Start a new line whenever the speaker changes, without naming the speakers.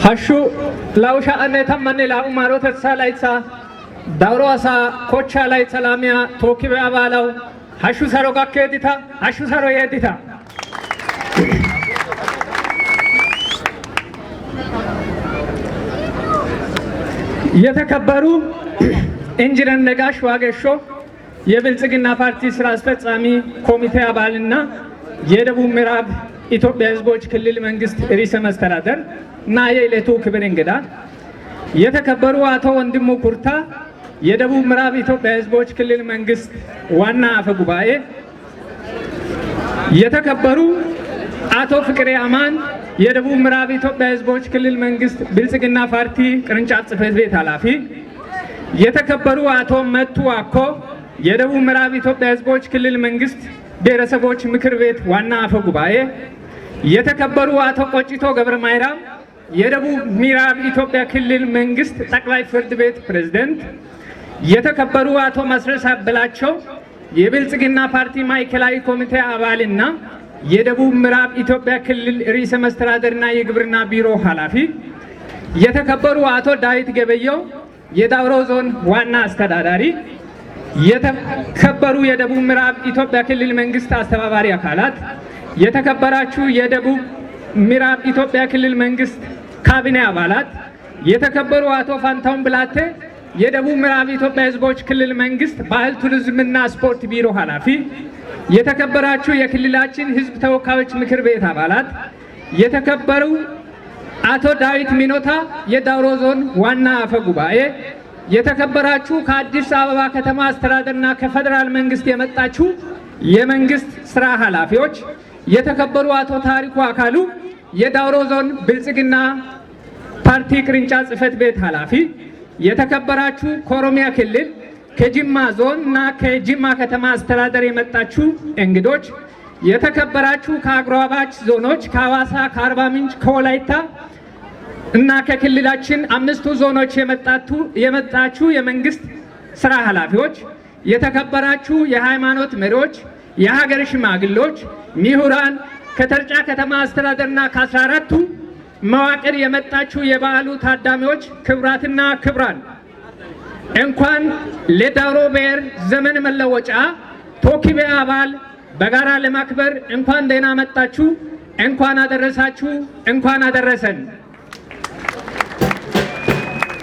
Hashshu 2012 maarotetsaa layttaa Dawuro asaa kochchaa laytta laamiya tookki be'a baalawu hashshu saro gakkeedita, hashshu saro yeedita. የተከበሩ ኢንጂነር ነጋሽ ዋጌሾ፣ የብልጽግና ፓርቲ ስራ አስፈጻሚ ኮሚቴ አባልና የደቡብ ምዕራብ ኢትዮጵያ ሕዝቦች ክልል መንግስት ርዕሰ መስተዳደር እና የዕለቱ ክብር እንግዳ፣ የተከበሩ አቶ ወንድሙ ኩርታ፣ የደቡብ ምዕራብ ኢትዮጵያ ሕዝቦች ክልል መንግስት ዋና አፈ ጉባኤ፣ የተከበሩ አቶ ፍቅሬ አማን፣ የደቡብ ምዕራብ ኢትዮጵያ ሕዝቦች ክልል መንግስት ብልጽግና ፓርቲ ቅርንጫፍ ጽሕፈት ቤት ኃላፊ፣ የተከበሩ አቶ መቱ አኮ፣ የደቡብ ምዕራብ ኢትዮጵያ ሕዝቦች ክልል መንግስት ብሔረሰቦች ምክር ቤት ዋና አፈ ጉባኤ፣ የተከበሩ አቶ ቆጭቶ ገብረ ማይራም፣ የደቡብ ምዕራብ ኢትዮጵያ ክልል መንግስት ጠቅላይ ፍርድ ቤት ፕሬዝደንት፣ የተከበሩ አቶ ማስረሻ በላቸው፣ የብልጽግና ፓርቲ ማዕከላዊ ኮሚቴ አባልና የደቡብ ምዕራብ ኢትዮጵያ ክልል ርዕሰ መስተዳደርና የግብርና ቢሮ ኃላፊ፣ የተከበሩ አቶ ዳዊት ገበየው፣ የዳውሮ ዞን ዋና አስተዳዳሪ፣ የተከበሩ የደቡብ ምዕራብ ኢትዮጵያ ክልል መንግስት አስተባባሪ አካላት፣ የተከበራችሁ የደቡብ ምዕራብ ኢትዮጵያ ክልል መንግስት ካቢኔ አባላት፣ የተከበሩ አቶ ፋንታሁን ብላቴ፣ የደቡብ ምዕራብ ኢትዮጵያ ሕዝቦች ክልል መንግስት ባህል ቱሪዝምና ስፖርት ቢሮ ኃላፊ፣ የተከበራችሁ የክልላችን ሕዝብ ተወካዮች ምክር ቤት አባላት፣ የተከበሩ አቶ ዳዊት ሚኖታ፣ የዳውሮ ዞን ዋና አፈ ጉባኤ፣ የተከበራችሁ ከአዲስ አበባ ከተማ አስተዳደርና ከፌዴራል መንግስት የመጣችሁ የመንግስት ስራ ኃላፊዎች፣ የተከበሩ አቶ ታሪኩ አካሉ፣ የዳውሮ ዞን ብልጽግና ፓርቲ ቅርንጫፍ ጽሕፈት ቤት ኃላፊ፣ የተከበራችሁ ከኦሮሚያ ክልል ከጅማ ዞን እና ከጅማ ከተማ አስተዳደር የመጣችሁ እንግዶች፣ የተከበራችሁ ከአጎራባች ዞኖች ከሐዋሳ፣ ከአርባ ምንጭ፣ ከወላይታ እና ከክልላችን አምስቱ ዞኖች የመጣችሁ የመንግስት ስራ ኃላፊዎች፣ የተከበራችሁ የሃይማኖት መሪዎች፣ የሀገር ሽማግሌዎች፣ ምሁራን፣ ከተርጫ ከተማ አስተዳደርና ከ14ቱ መዋቅር የመጣችሁ የበዓሉ ታዳሚዎች፣ ክቡራትና ክቡራን፣ እንኳን ለዳውሮ ብሔር ዘመን መለወጫ ቶኪቤ በዓል በጋራ ለማክበር እንኳን ደህና መጣችሁ፣ እንኳን አደረሳችሁ፣ እንኳን አደረሰን።